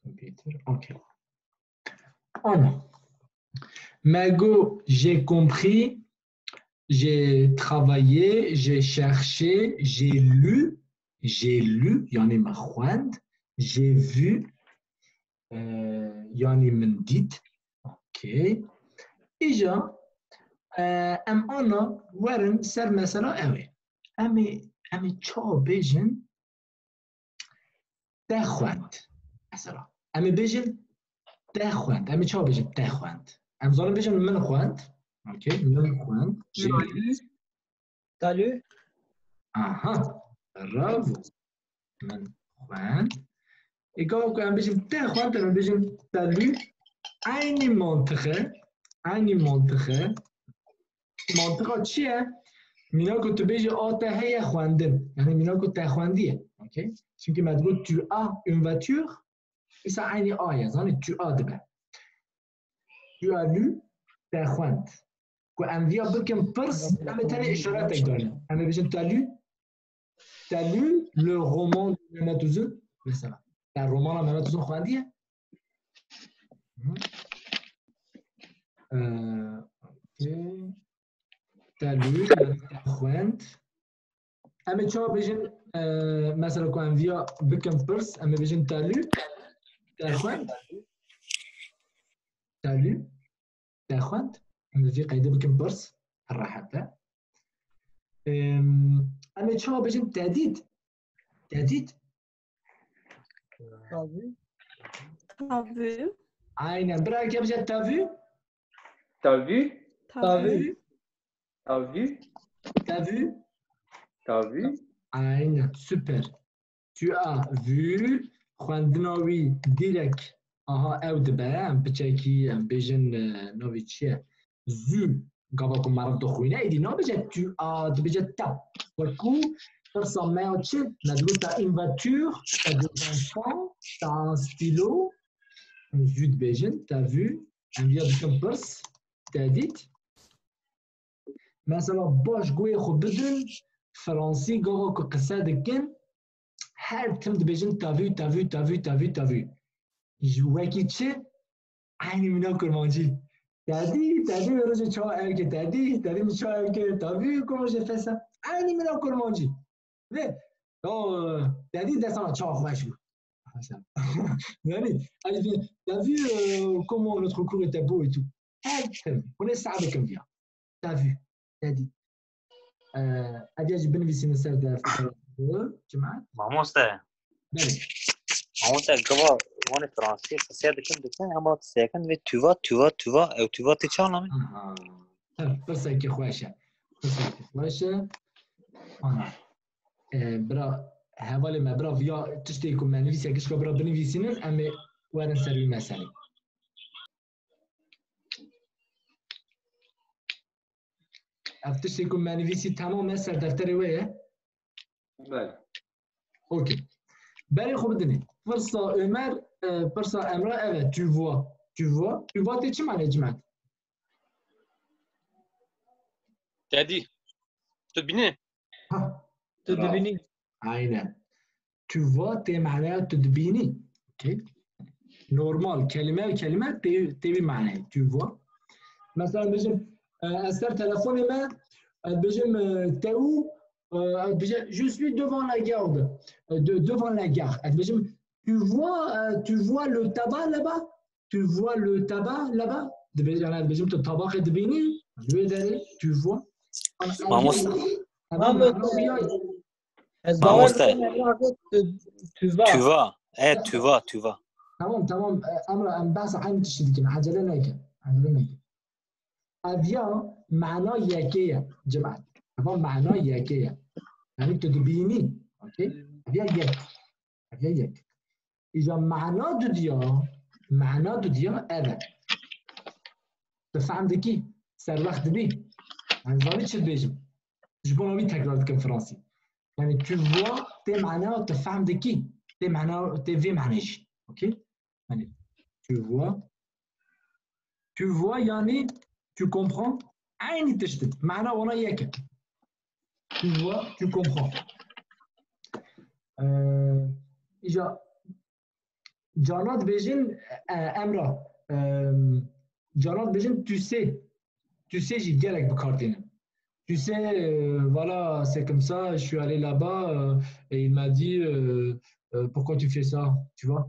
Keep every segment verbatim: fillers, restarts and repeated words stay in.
Computer. Ok. Ana. Me got, j'ai compris, j'ai travaillé, j'ai cherché, j'ai lu, j'ai lu, yanî me xwend, j'ai vu, e, yanî min dît. Ok. Îja, e, em ana werin ser mesela ew ê. Em ê, em ê çawa bêjin? Te xwend. Mesela. Em ê bêjin te xwend. Em ê çawa bêjin te xwend? Em zanin bêjin min xwend. Ok, min xwend. J'ai lu. T'as lu? Aha. Bravo. Min xwend. Ê gava ku em bêjin te xwend, em ê bêjin t'as lu. Eynî mantiq e. Eynî mantiq e. Mantiqa çi ye? Mîna ku tu bêjî a te heye xwendin. Yanî mîna ku te xwendiye. Ok? Çimkî me digot tu as une voiture, îsa eynî a ye. Zanî tu as dibe. Tu as lu, te xwend. Ku em viya bikin pirs, em ê tenê îşaretek danin. Em ê bêjin t'as lu, t'as lu le roman de Mehmet Uzun, mesela. Te romana Mehmet Uzun xwendiye? Hı. Ee, ok. T'as lu, yani te xwend. Em ê çawa bêjin, e, mesela ku em viya bikin pirs, em ê bêjin t'as lu, te xwend. T'as lu, te xwend. Em ê vî qeydê bikin pirs, pir rehet e. Em, em ê çawa bêjin t'as dit? T'as dit? T'as vu? T'as vu? Aynen. Bira yekê bêje t'as vu? T'as vu? T'as vu? T'as vu? T'as vu? T'as vu? Aynen. Super. Tu as vu. Xwendina wî direk. Aha, ew dibe. Em piçekî, em bêjin, e, navê çi ye? Zû, gava ku meriv dixwîne, êdî nabêje tu as, dibêje t'as. Wekû pirsa me ya çi? Me digot t'as une voiture, t'as des enfants, t'as un stylo. Em zû dibêjin, t'as vu, em viya dikin pirs, t'as dit. Mesela baş guhê xwe bidin, Fransî gava ku qise dikin, her tim dibêjin t'as vu, t'as vu, t'as vu, t'as vu, t'as vu. Ji wekî çi? Eynî mîna kurmancî. T'as dit, t'as vu, wê rojê çawa ew ke, t'as dit, t'as vu, min çawa ew ke, t'as vu, comment j'ai fait ça? Eynî mîna kurmancî. Vê, o, t'as dit, destana çawa xweş bû. Yanî, t'as vu, euh, comment notre cours était beau et tout. Her tim, hûn ê seh bikin viya. T'as vu, t'as dit. Ee, ev ya jî binivîsînin ser deftera cimat. Mamoste. Belê. Mamoste, gava wanê fransî qise dikin dikin, hema tu sekin vê tu vas, tu vas, tu vas, ew tu vas tê çawa name? Aha. Tabii, pirsekî xweş e. Pirsekî xweş e. Ana. Ee, bira, hevalê me, bira, viya tiştê ku me nivîsiye, gişka bira binivîsînin, em ê werin ser wî meselê. Ev tiştê ku me nivîsî temam e, ser defterê we ye? Belê. Okey. Berê xwe bidinê. Pirsa Ömer, e, pirsa Emrah ev e. Tu vois. Tu vois. Tu vois tê çi mane cimet? Tedî. Tu bînî? Ha. Tu dibînî. Aynen. Tu vois tê maneya tu dibînî. Okey. Normal. Kelime kelime tê, tê vî maneyê. Tu vois. Mesela bêjim, e, ez ser telefonê me, ez bêjim, e, te û, e, ez bêjim, je suis devant la gare. E, de, devant la gare. Ez bêjim, tu vois, e, tu vois le tabac là-bas? Tu vois le tabac là-bas? Dibê-, yani dibêjim tu tabaxê dibînî? Ji wê derê, tu vois. Mamoste. Tamam, ez bawer dikim, Emre abi, tu, tu vas. Tu vas. E, tu vas, tu vas. Tamam, tamam. E, Emre, em behsa aynı tiştî dikin. Acele nekin. Acele nekin. Ev ya mana yekê ye, cimat. Ev mana yekê ye. Yani tu dibînî. Okey? Ev ya yek. Ev ya yek. Îja mana dudiya, mana dudiya ev e. Tu fehm dikî, serwext dibî. Em zanî çi dibêjim. Ji bona wî tekrar dikim fransî. Yani tu vois, tê mana tu fehm dikî. Tê mana, tê vê manê jî. Okey? Yani tu vois. Tu vois yani tu comprends. Aynı tişt in. Mana wana yek e. Tu vois, tu comprends. Ee, îja Carna dibêjin, e, Emrah, e, carna dibêjin tu sais. Tu sais jî gelek bi kar tînin. Tu sais, e, voilà, c'est comme ça, je suis allé là-bas, e, et il m'a dit, e, e, pourquoi tu fais ça, tu vois?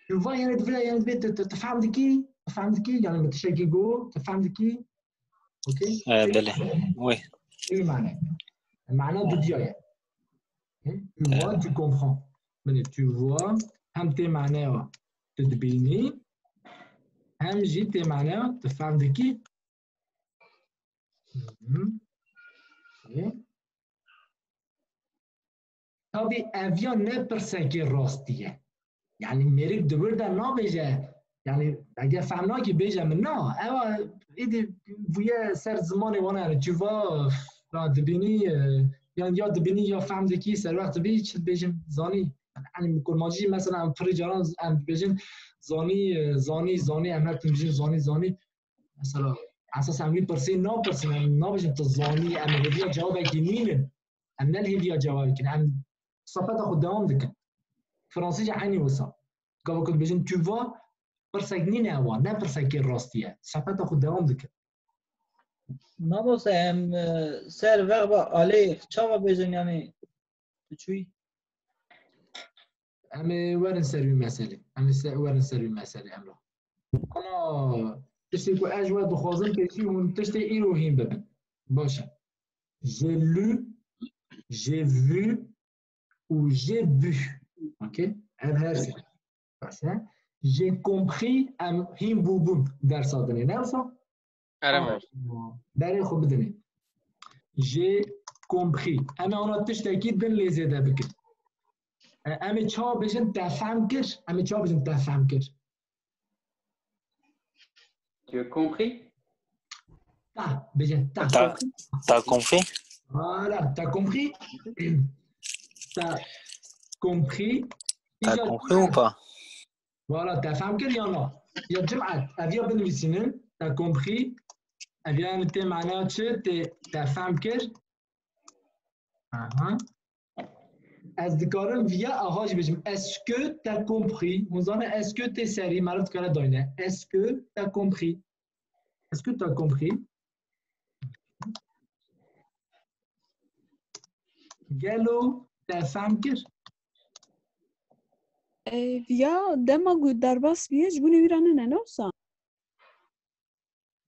Tu vois, yani divê, yani divê, tu, tu, tu fehm dikî, tu fehm dikî, yani min tiştekî got, tu fehm dikî. Ok? E, belê. Oui. Ew mane. Mana dudiya ye. Tu vois, tu comprends. Belê, tu vois, hem tê maneya tu dibînî, hem jî tê maneya tu fehm dikî. Hı hı. Ok. Tabî ev ya ne pirsekê rastî ye. Yani mêrik di wir de nabêje, yani eger fehm nakî bêje min na, ewa êdî bûye ser zimanê wan, yani tu vois, ya dibînî, e, yan ya dibînî ya fehm dikî, serwext dibî, çi dibêjim, zanî. Yani kurmancî mesela em pirî caran em dibêjin zanî, e, zanî, zanî, em her tim dibêjin zanî, zanî. Mesela esas em wî pirsê napirsin, em nabêjin tu zanî, em hêviya cewabekî nînin. Em ne li hêviya cewabekî ne, em sohbeta xwe dewam dikin. Fransî jî eynî wisa. Gava ku dibêjin tu vois, pirsek nîne ewa, ne pirsekê rastî ye. Sohbeta xwe dewam dikin. Mamoste, em, e, ser verba aller çawa bêjin, yani tu çûyî? Em ê werin ser wî meselê. Em ê se-, werin ser wî meselê, Emrah. Ana tiştê ku ez ji we dixwazim pêşî hûn tiştê îro hîn bibin. Baş e. J'ai lu, j'ai vu û j'ai bu. Ok? Ev her sê. Baş e. J'ai compris, em hîn bûbûn dersa dinê. Ne wisa? Erê me. Berê xwe bidinê. J'ai compris. Em ê ana tiştekî din lê zêde bikin. E, em ê çawa bêjin te fehm kir? Em ê çawa bêjin te fehm kir? Tu as compris? T'as, bêjin t'as. T'as t'as compris? Voilà, t'as compris? T'as compris? T'as Îcar compris ou pas? Voilà, te fehm kir ya na? Ya cimat, ev ya binivîsînin, t'as compris? Ev ya tê mana çi? Tê, te fehm kir? Aha. Ez dikarim viya aha jî bêjim. Est-ce que t'as compris? Hûn zanin est-ce que tê serî, meriv dikare dayne. Est-ce que t'as compris? Est-ce que t'as compris? Gelo te fehm kir? E, viya dema ku derbas bûye ji bo wî re nîne, ne wisa?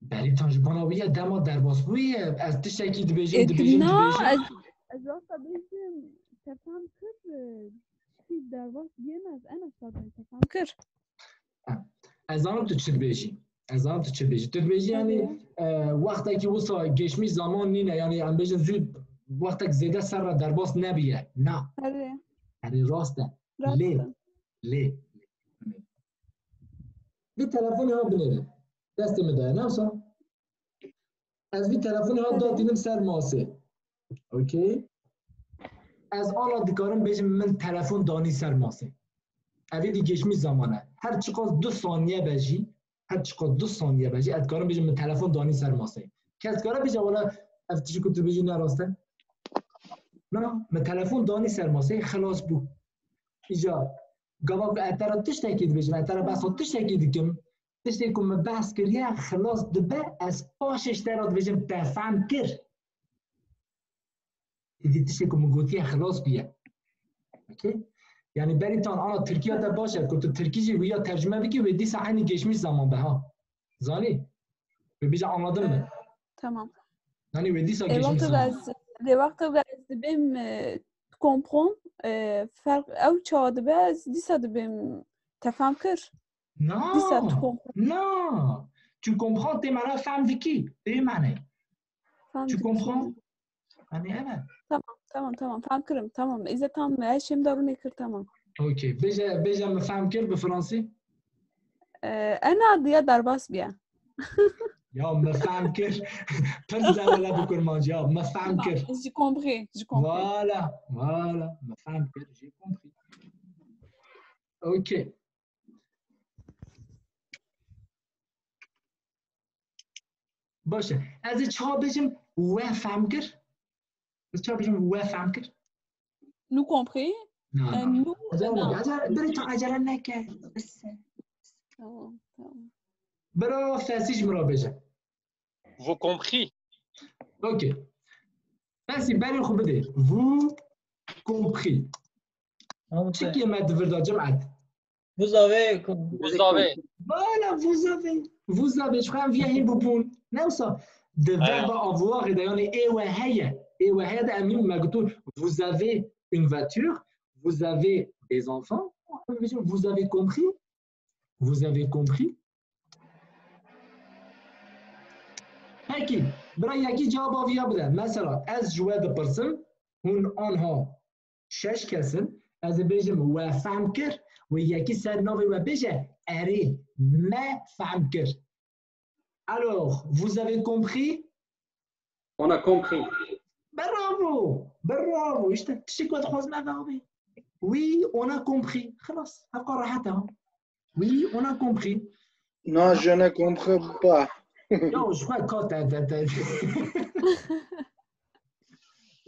Berî tan ji bona wî ye, dema derbas bûye, ez tiştekî dibêjim, E, dibêjim, na, dibêjim. ez, ez wexta bêjim, te fehm kir, e, tiştî derbas bûye, me ez ena wisa te fehm kir. Ez zanim tu çi dibêjî. Ez zanim tu çi dibêjî. Tu dibêjî, yani, e, wextekî wisa geçmiş zaman nîne, yani em bêjin zû wextek zêde ser re derbas nebiye. Na. Erê, Yani rast e. rast Lê. e. Lê. Vî telefonê ha binêre. Destê min de ye. Ne wisa? Ez vî telefonê ha Erê. datînim ser masê. Okey. Ez ana dikarim bêjim min telefon danî ser masê. Ev êdî geçmiş zaman e. Her çiqas du saniye be jî, her çiqas du saniye be jî, ez dikarim bêjim min telefon danî ser masê. Kes dikare bêje wala ev tişt ku tu bêjî ne rast e? Na, min telefon danî ser masê, xilas bû. Îca gava ku ez te re tiştekî dibêjim, ez te re behsa tiştekî dikim, tiştê ku min behs kiriye, xilas dibe, ez paşê ji te re dibêjim, te fehm kir. Êdî tiştê ku min gotiye, xilas bûye. Okey? Yani berî tan ana Tirkiya te baş e, ku tu Tirkî jî wî ya tercüme bikî, wê dîsa eynî geçmiş zaman be ha. Zanî? Wê bêje anladın mı? Tamam. Yani wê dîsa E, geçmiş wexta zaman. ez, de wexta ez dibêm, e, tu comprends, e, ferq ew çawa dibe, ez dîsa dibêm te fehm kir. Dîsa tu Na, comprends. na. Tu comprends, tê mana fehm dikî. Tê mane. Fehm Tu dikî. Comprends? Yani evet. Tamam, tamam, tamam. Fehm kirim, tamam. Îze tam her şeyim darûnê kir, tamam. Okey. Bêje, bêje min fehm kir bi fransî? E, ena diya derbas bûye. Ya min fehm kir. Pir zerre bi kurmancî. Ya min fehm Tamam, kir. j'ai compris, j'ai compris. Voilà, voilà. Min fehm kir. J'ai compris. Okey. Baş e. Ez ê çawa bêjim we fehm kir? Ez çawa bêjim we fehm kir? Nous compris? Na, na. Em, nu, Ecele na. neke. Ecele, biri tu ecele neke. Tamam, tamam. Bira Fesî ji min re bêje. Vous compris? Ok. Fesî, berê xwe bidê. Vous compris. Çikê me di vir de, cimet? Vous avez Vous avez. Voilà, vous avez. Vous avez. Ji xwe em viya hîn bûbûn. Ne wisa. Di Aya. Verba avoir de, yani ê we heye. Ê we heye de em hîn me gotin, vous avez une voiture, vous avez des enfants. Em bêjin, vous avez compris? Vous avez compris? Peki, bira yekî cewaba viya bide. Mesela, ez ji we dipirsim, hûn anha şeş kes in, ez ê bêjim, we fehm kir, wê yekî ser navê we bêje, erê, me fehm kir. Alors, vous avez compris? On a compris. Bravo! Bravo! İşte tişik we dixwaz me vabî. Oui, on a compris. Xelas, hevka rahat e. Oui, on a compris. Non, je ne comprends pas. Ya, ji xwe ka te, te, te.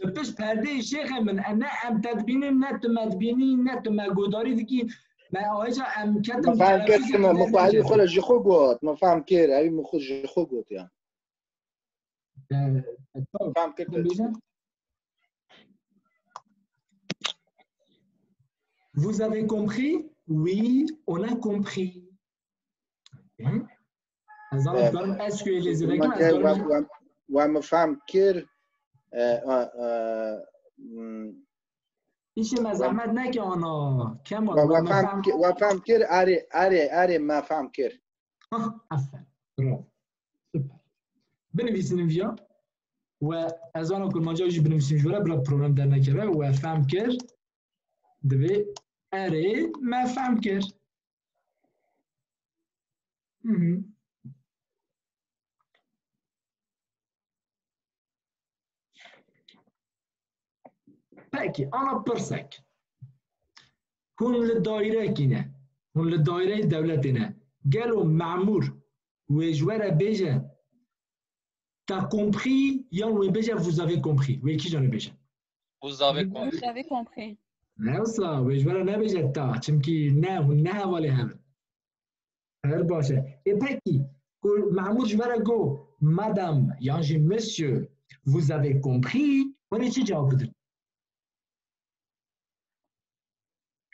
Li pişt perdeyê şêxê min, e, ne em te dibînin, ne tu me dibînî, ne tu me guhdarî dikî. Me ayrıca em ketin Me fehm kir, me, me xwe evî xwe re ji xwe got. Me fehm kir, evî min xwe ji xwe got ya. Fehm kir. Vous avez compris? Oui, on a compris. Hein? Ez zanim Evet. dikarim S Q L zêde Me kim, ke- ez we- dikarim we- we me fehm kir. E, e, e, hmm, Îşê me zehmet neke ana. Kemal, we- we we me fehm fehm ki- we fehm kir, erê, erê, erê, me fehm kir. Hah, aferin. Bravo. Süper. Binivîsînim viya. We ez ana kurmanca jî binivîsînim ji we re, bila problem dernekeve. We fehm kir. Divê erê me fehm kir. Hı hı. Peki, ana pirsek. Hûn li dairekî ne. Hûn li daireyê dewletê ne. Gelo memûr wê ji we re bêje, t'as compris, yan wê bêje, vous avez compris? Wê kîjan ê bêje? Vous avez compris. Vous avez compris. Ne wisa, wê ji we re nebêje ta, çimkî ne, hûn ne hevalê hev in. Her baş e. Ê pekî, ku memûr ji we re got, madame, yan jî monsieur, vous avez compris, hûn ê çi cewab bidin?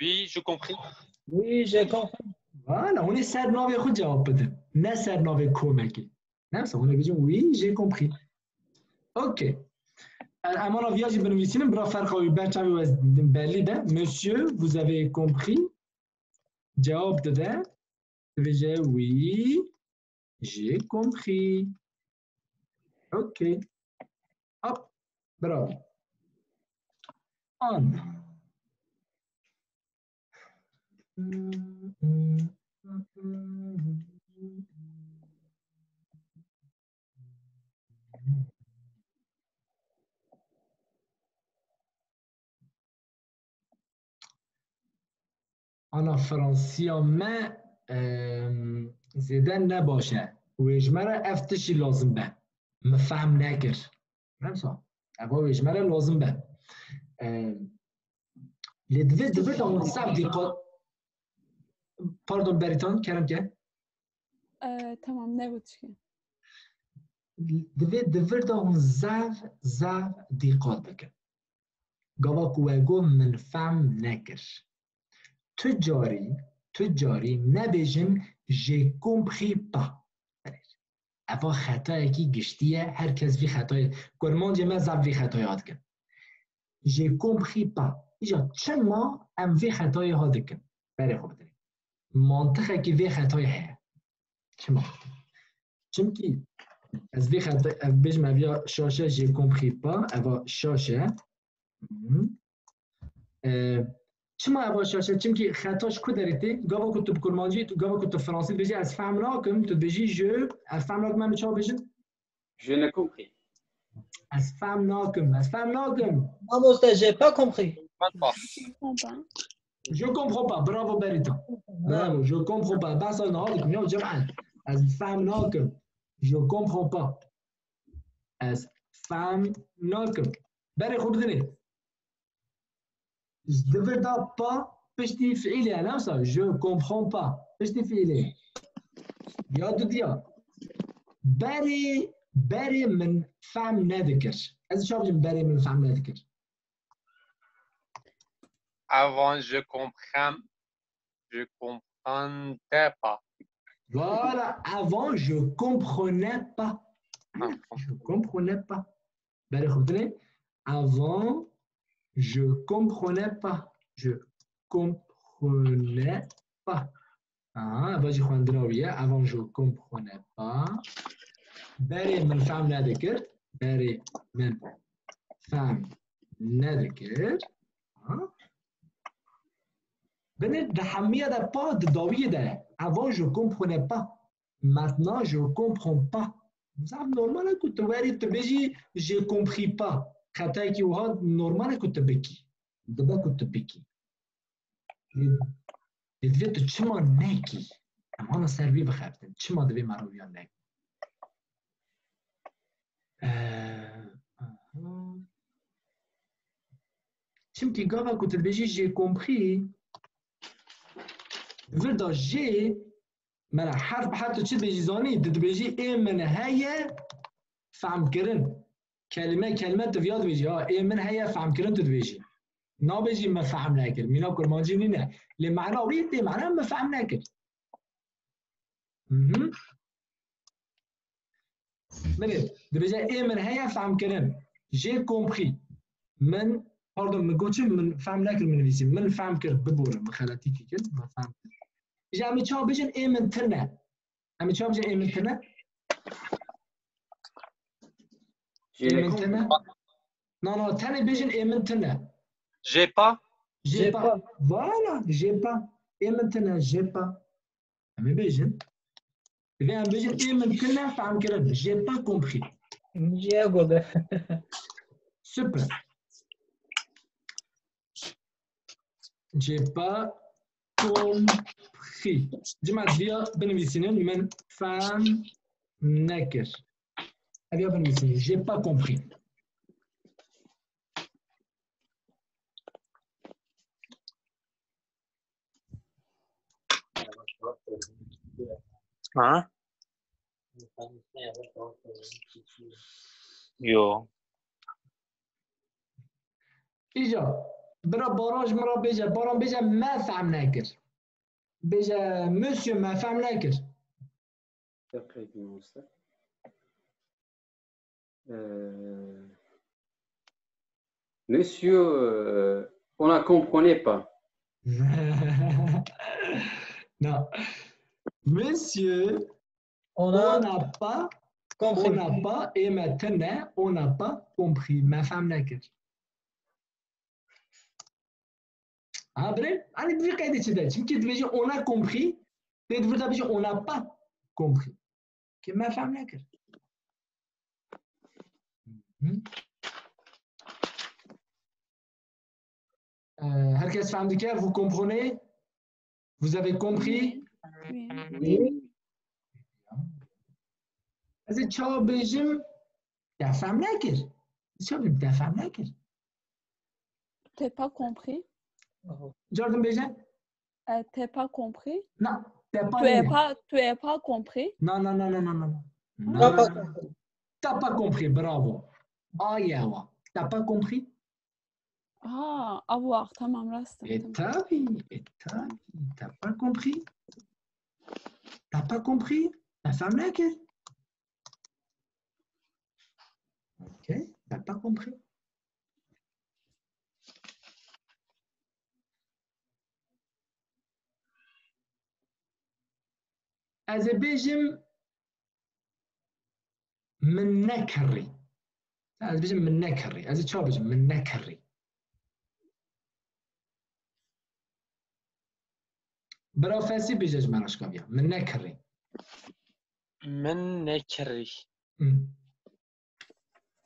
Oui, je compris. Oui, j'ai compris. Voilà, hûn ê ser navê xwe cewab bidin. Ne ser navê komekê. Ne wisa, hûn ê bêjin, oui, j'ai compris. Ok. Em ana viya jî binivîsînin, bira ferqa wî ber çavê we belî be. Monsieur, vous avez compris. Cewab dide. Dibêje, oui, j'ai compris. Ok. Hop. Bravo. An. Ana Fransiya me, em, zêde ne baş e. Wê ji me re ev tiştî lazim be. Min fehm nekir. Remsa, eva wê ji me re lazim be. Em, lê divê, divê da hûn zaf dîqat. Pardon, Beritan, kerem ke. Ee, tamam, ne bu tişkî? Divê di vir de hûn zaf, zaf dîqat bikin. Gava ku we got min fehm nekir. Tu carî, tu carî nebêjin j'ai compris pas. Eva xetayekî giştî ye, her kes vî xetayê, kurmancê me zaf vî xetayê ha dikin. J'ai compris pas. Îja çima em vî xetayê ha dikin? Berê xwe bidin. Mantixekî vê xetayê heye. Çima? Çimkî ez vê xeta, ev bêjim, ev ya şaş e, j'ai compris pas, eva şaş e. Hı. E, çima eva şaş e? Çimkî xeta ji ku derê tê? Gava ku tu bi kurmancî, tu, gava ku tu fransî dibêjî, ez fehm nakim, tu dibêjî je, ez fehm nakim, em çawa bêjin? Je ne compris. Ez fehm nakim, ez fehm nakim. Mamoste, j'ai pas compris. Même pas. Tamam. Je comprends pas. Bravo, Berita. Bravo, je comprends pas. Behsa niha dikim, ya cemaat. Ez fehm nakim. Je comprends pas. Ez fehm nakim. Berê xwe bidinê. Di vir de pas piştî fiîlê ye, ne wisa? Je comprends pas. Piştî fiîlê ye. Ya dudiya. Berê, berê min fehm nedikir. Ez çawa bêjim berê min fehm nedikir? Avant, je comprends, je comprendais pas. Voilà, avant, je comprenais pas. Ah, Je comprenais pas. Berê xwe bidinê. Avant, je comprenais pas. Je comprenais pas. Ah, eva jî xwendina wî ye. Avant, je comprenais pas. Berê min fehm nedikir. Berê min fehm nedikir. Ha? Binê di hemiya de pas di dawiyê de ye. Avant, je comprenais pas. Maintenant, je comprends pas. Zaf normal e ku tu werî tu bêjî, j'ai compris pas. Xetayekî wiha normal e ku tu bikî. Dibe ku tu bikî. Lê, lê divê tu çima nekî? Em hana ser vê bixebtin. Çima divê me roviya nekî? Ee, aha. Çimkî gava ku tu dibêjî j'ai compris, di vir de jê, mela herf bi herf tu çi dibêjî zanî? Tu dibêjî ê min heye fehmkirin. Kelime kelime tu viya dibêjî. Ha, ê min heye fehmkirin tu dibêjî. Nabêjî min fehm nekir. Mîna kurmancî nîne. Lê mana wî tê mana min fehm nekir. Mhm. Binê, dibêje ê min heye fehmkirin. J'ai compris. Min, pardon, min got çi, min fehm nekir, min nivîsî. Min fehm kir, bibore, min xeletîkî kir, min fehm kir. Îja em ê çawa bêjin, ê min tune. Em ê çawa bêjin, ê min tune? Ê min tune? Na, na, tenê bêjin, ê min tune. J'ai pas. J'ai pas. Voilà, j'ai pas. Ê min tune, j'ai pas. Em ê bêjin. Divê em bêjin, ê min tune fehmkirin. J'ai pas compris. J'ai gobe. Super. J'ai pas compris. Cima diya binivîsînin, min fehm nekir. Ev ya binivîsînin. J'ai pas compris. Ha? Yo. Îja, bira Baran ji min re bêje, Baran bêje me fehm nekir. Bêje, monsieur, me fehm nekir. Deqeyekê mamoste. Ee, Monsieur, euh, on a comprenait pas. Non. Monsieur, on Ona n'a pas, on compris. N'a pas, ê me tune, on n'a pas compris. Me fehm nekir. Ha, birê? Hani divê qeydê çi de? Çimkî dibêje on a compris, tê di vir de bêje on n'a pas compris. Ke me fehm nekir. Hı. Ee, herkes fehm dike? Vous comprenez? Vous avez compris? Oui. Oui. Ez ê çawa bêjim? Te fehm nekir. Ez çawa bêjim? Te fehm nekir. T'es pas compris? Car din bêje? Euh, t'es pas compris? Na, te pas Tu es nîne. Pas, tu es pas compris? Non, non, non, non, non, non. T'as Non, pas non, non. compris. T'as pas compris, bravo. Ayewa. T'as pas compris? Ah, avoir, tamam, rast. E tabi, e tabi. T'as pas compris? T'as pas compris? Te fehm nekir. Ok, t'as pas compris. Ez ê bêjim min nekirî. Ez bêjim min nekirî. Ez ê çawa bêjim? Min nekirî. Bira Fesî bêje ji me re şikaviya. Min nekirî. Min nekirî. Hı.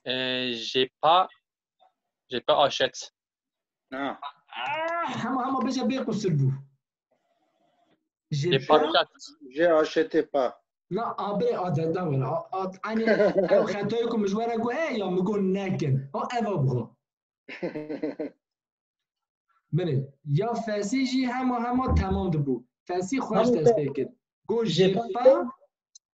Euh, j'ai pas, j'ai pas acheté. Ah, Ah, hema hema bêje bê qusir bû. J'ai J'ai pas pas. Acheté. J'ai acheté pas. Na, abre adet da wala. At ani ev xetayê ku min ji we re got, e, ya min got nekin. O, ev a bixwe. Binê, ya Fesî jî hema hema temam dibû. Fesî xweş Hema te- dest pê kir. Got, j'ai J'ai pas pas,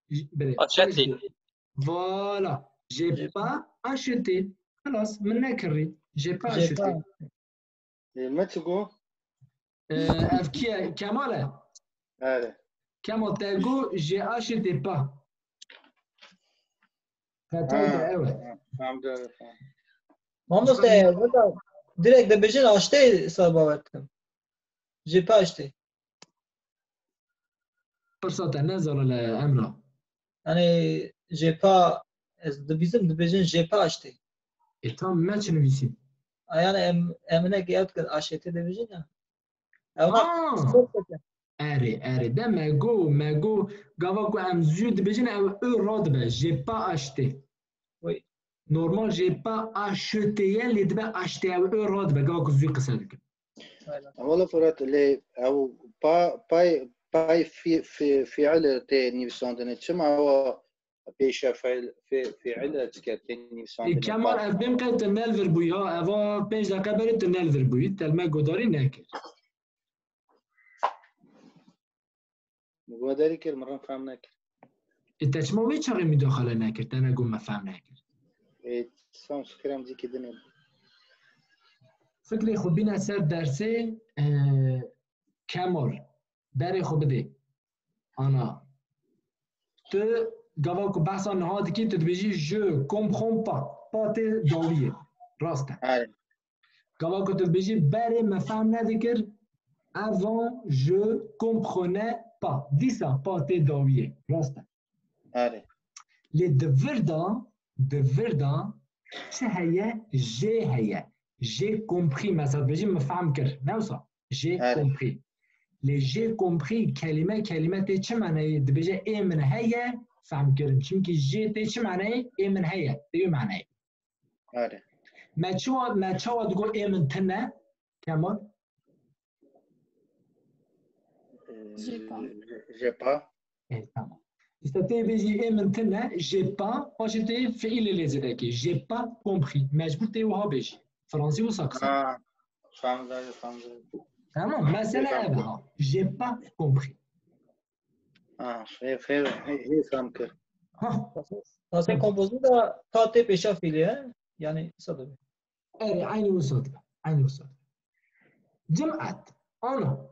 j-, binê, Acheté. xweş dibû. Voilà. J'ai J'ai pas acheté. Xelas, min nekirî. J'ai pas J'ai acheté. pas. Ê, me çi got? Ee, ev kî ye? Kemal e? Erê. Kemal te got, j'ai acheté pas. Heta Ha, ew e. Ha, tamam, doğru, tamam. Mamoste, weda direkt dibêjin aştê, sa bawer dikim. J'ai pas acheté. Pirsa te ne zala le, Emra. Yani, j'ai pas, ez dibîzim, dibêjin j'ai pas acheté. E, tam me çi nivîsî? A, yani, em, em ne ki ev dikin, acheté dibêjin ya. Ew Aa! Erê, erê. De me got, me got, gava ku em zû dibêjin, ew ö radibe. J'ai pas acheté. Wê. Normal j'ai pas acheté ye, lê dibe acheté, ew ö radibe, gava ku zû qise dikin. Aynen. Wala Fırat, lê ew pa, pay, pay fi, fi, fiil tê nivîsandinê. Çima ew pêşe fiil, fi, fiil çike tê nivîsandinê? E, Kemal, pa- ev bêm qey tu nel vir bûyî, ha? Eva pênc deqe berê tu nel vir bûyî, te li me godarî nekir. Godarî kir, min rin fehm nekir. E, te çima wê çaxê mudaxale nekir? Te negot me fehm nekir. E, san fikrem dîkî din e. Fikrê xwe bîne ser dersê, e, Kemal. Berê xwe bidê. Ana. Tu gava ku behsa niha dikî, tu dibêjî, je comprends pas. Pas tê dawiyê. Rast e. Erê. Gava ku tu dibêjî, berê me fehm nedikir, avant je comprenais pas. Dîsa pas tê dawiyê. Rast e. Erê. Lê di vir de, di vir de çi heye? J'ai heye. J'ai compris. Mesela dibêjî, min fehm kir. Ne wisa? J'ai Erê. compris. Lê j'ai compris kelîme, kelîme tê çi manayê? Dibêje ê min heye, fehm kirin. Çimkî j'ai tê çi manayê? Ê min heye. Tê wê manayê. Erê. Me çawa, me çawa digot ê min tune? Kemal? J'ai pas. J'ai pas. E, tamam. Îşte tê bêjî ê min tune, j'ai pas, paşê tê fiilê lê zêde kê. J'ai pas compris. Mecbûr tê wiha bêjî. Fransî wisa qise. Ha, fehmdaye, fehmdaye. Tamam, mesele ev ha. J'ai pas compris. Ha, hê, hê, hê, hê fam kir. Ha. Passé composé de ta tê pêşa fiilê, he? Yani, wisa dibe. Erê, eynî wisa dibe. Eynî wisa dibe. Cimat, ana.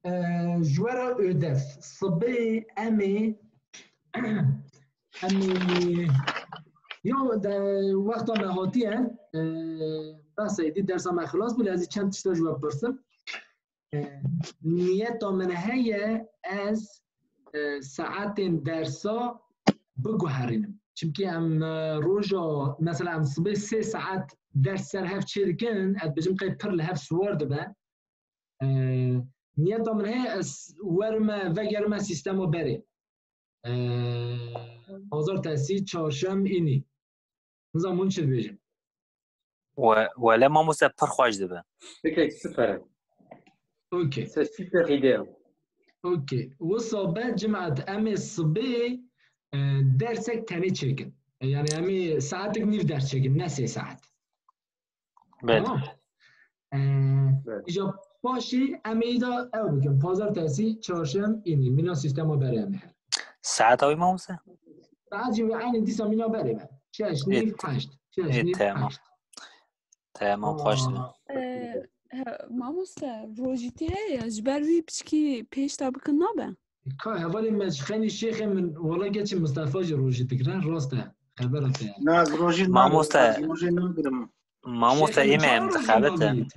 Ee, ji we re ödev. Sibê em ê, em ê, ya de wexta me hatiye, ee, behsa êdî dersa me xilas bû, lê ez ê çend tişta ji we bipirsim. E, niyeta min heye ez, e, saetên dersa biguherînim. Çimkî em, e, roja, mesela em sibê sê saet ders ser hev çêdikin, ez dibêjim qey pir li hev siwar dibe. E, niyeta min heye ez werime, vegerime sîstema berê. E, pazartesi, çarşem, înî. Nizam hûn çi dibêjin? We-, wele mamoste pir xweş dibe. Fikek siper e. Okey. Se super idea. Okey. Wisa be cimat em ê sibê, e, dersek tenê çêkin. E, yani em ê saetek nîv ders çêkin, ne sê saet. Belê. Tamam. Ee, Evet. Îja paşê em ê da ew bikin. Pazartesi, çarşem, înî. Mîna sîstema berê em ê her. Saeta wî mamoste? Saet jî wê eynî dîsa mîna berê be. Şeş, nîv, heşt. Şeş, nîv, heşt. Tamam. Tamam, xweş dibe. Aa. Ee, he, mamoste, rojîtî heye ya, ji ber wî piçkî pêş de bikin nabe? Ka hevalê me ji xeynî şêxê min, wela geçî Mistefa jî rojî digire, rast e. Xebera te ye. Na, rojî Mamoste. Rojî nagirim. Mamoste, Şêxê ê min me çawa em rojî dixebitin. Nagirît?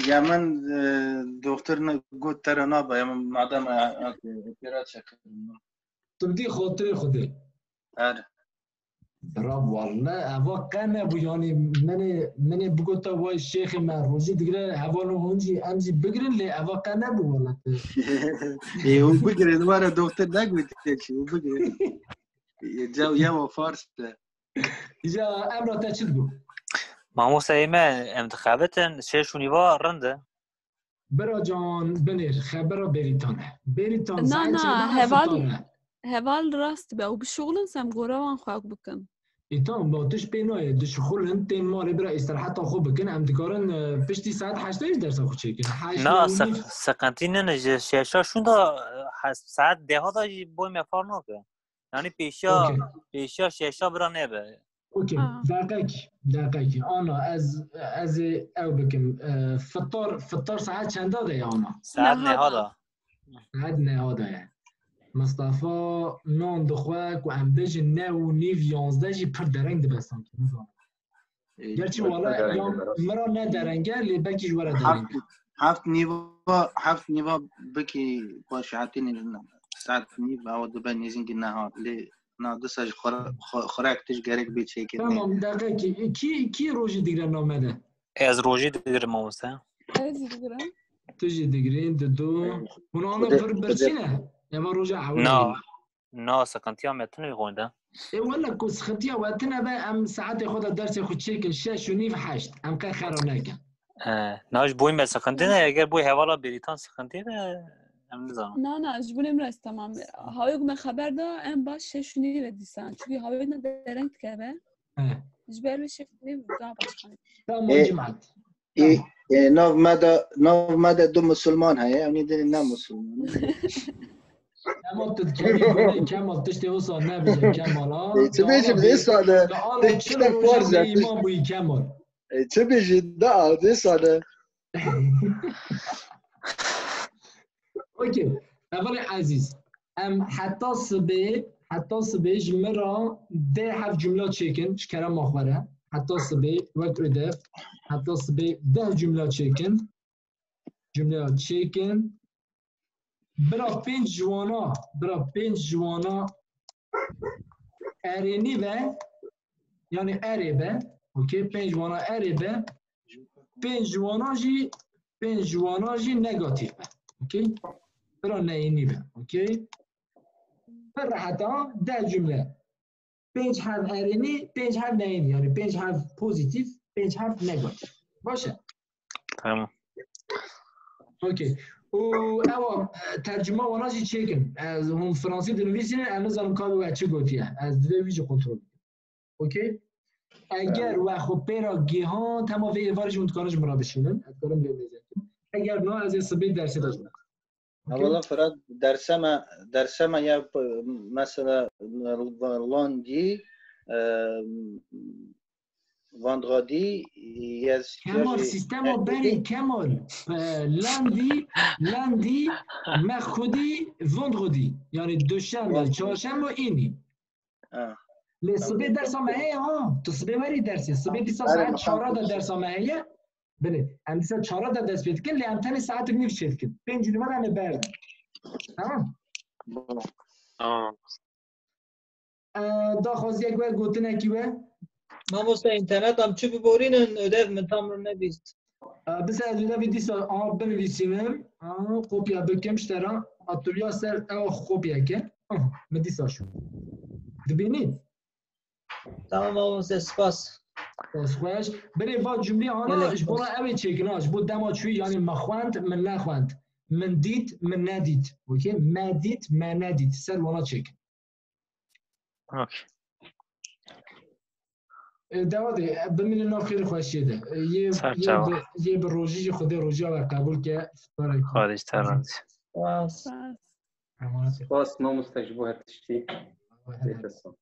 Ya min, e, doktor ne, got te re nabe, ya min madem, e, e, operasyona kirin. Tu bidî xotirê Xwedê. Her. Bira, welle, eva qe nebû, yanî, minê, minê bigota, way şêxê me rojî digire, hevalên hûn jî, em jî bigirin, lê eva qe nebû, welle. Ê, hûn bigirin, were doktor negotiye çi, hûn bigirin. Ê, ca-, ya wa fars be. Îja Emra, te çi dibû? Mamoste, ê me, em dixebitin, şeş û nîva rind e. Bira can, binêr, xebera Bêrîtan e. Bêrîtan, Na, na, heval, heval rast be. Ew bişuxulin, se em gora wan xwe bikin. Ê, tamam, ba tişt pê nayê. Dişixulin, tên malê bira îsteraheta xwe bikin. Em dikarin, e, piştî saet heştê jî dersa xwe çêkin. Heşt, Na, neh û seq- nîv. Seqentî nene ji şeşa şûnda, e, saet deha da jî boy me far nake. Yani pêşiya, Okey. Pêşiya şeşa bira nebe. Okey. Aha. Deqek, deqek. Ana, ez, ez ê ew bikim. E, fitar, fitar saet çenda de ye ana? Saet Neha neha da. Da. Saet neha de ye. Mistefa nan dixwe ku em bêjin neh û nîv, yanzdeh jî pir dereng dibe sanki. Nizanim. Ê, Gerçi wexta wala dereng ya dibe. min ra ne dereng e, lê belkî ji we re dereng Heft, e. Heft nîva, heft nîva bikî paşê hetînê saet nîv ew dibe nêzîkî neha. Lê na disa ji xura-, xu-, xurek tij gerek bê çêkirinê. Tamam, deqekî. Kî, kî rojî digre name de? Ez rojî digirim mamoste. Ez digirim. Tu jî digirî, didu. Hûn ana Xwedê- vir birsîne? Eva roja ewil Na. digirî. Na, seqentiya me tune xwînde. Ê wele ku sixintiya we tune be, em saetê xwe de dersê xwe çêkin, şeş û nîv, heşt. Em qe xera nekin. E, na ji boy me seqenti ne, eger boy hevala Bêrîtan seqenti be, em nizanim. Na, na, ji bo em rast tamam. Hawê ku me xeber da, em baş şeş û nîv e dîsan. Çünkü hawê ne dereng dikeve. He. Ji ber wê şeş û nîv daha başkan. Tamam, Ê, cimat. Ê, Tamam. ê, nav me de, nav me de du musulman heye, em ê dinin ne musulman. Kemal, tu dikevî gonê Kemal, tiştê wisa nebêje Kemal, ha. Ê, çi Ya bêjim, ana dê bê-, sade, ya ana tiştek çil roja farz e, bêîman bûyî Kemal. Ê, çi bêjî, da, dê sade. Okey. Hevalê ezîz, em heta sibê, heta sibê ji min re deh heft cumla çêkin, ji kerema xwe re. Heta sibê, wek Ödev, heta sibê deh cumla çêkin. Cumleya çêkin. Bira pênc ji wana, bira pênc ji wana erênî be, yani erê be, okey, pênc ji wana erê be, pênc ji wana jî, pênc ji wana jî negatîf be, okey? Bira neyînî be, okey? Pir reheta deh cumle. Pênc hev erênî, pênc hev neyînî, yani pênc hev pozîtîf, pênc hev negatîf. Baş e? Tamam. Okey. Û ewa, e, tercuma wana jî çêkin. Ez hûn fransî dinivîsînin, em nizanim ka we çi gotiye. Ez divê wî jî kontrol bikim. Okey? Eger we xwe pê re gihan, tema vê êvarê jî hûn dikarin ji min re bişînin. Ez dikarim lê nêzekim. Eger na, ez ê sibê dersê de ji min. Okey? Ewela Firat, derse me, derse me ya p-, mesela lundi, e, vendredi, ya Kemal, jî sîstema mercredi. Berê Kemal. E, lundi, lundi, mercredi, vendredi. Yani duşembe, Vendredi. çarşembe, înî. Ha. Lê sibê dersa me heye ha. Tu sibê werî dersê. Sibê dîsa Erê, saet me çara de xwe dersa me heye. Binê, em dîsa çara de dest pê dikin, lê em tenê saet nîv çêdikin. Pênc û nîva de em ê berdin. Tamam? Tamam. E, daxwaziyek we, gotinekî we? Mamoste, înternetam çi biborînin, ödev min tam nebîst. E, bisa ez ödevî dîsa a binivîsînim, a, kopya bikim, ji te re, a, tu ya ser ew kopya ke. Ah, min dîsa şû. Dibînî? Tamam mamoste, spas. Spas xweş. Binê va cumleyê ana Gelek ji bo spas. Ew ê çêkin, ha, ji bo dema çûyî, yani me xwend, min nexwend. Min dît, min nedît. Okey? Me dît, me nedît. Ser wana çêkin. Okey. E, dewa de, e, bimînin nav xêr û xweşiyê de. E, yê, Ser yê çawa. bi, Yê bi rojî jî Xwedê rojiya we qebûl ke. Fitarek. Xwedê ji te razî. Spas. Spas. Emanet e. Spas mamoste ji bo her tiştî. Her Pêkasî.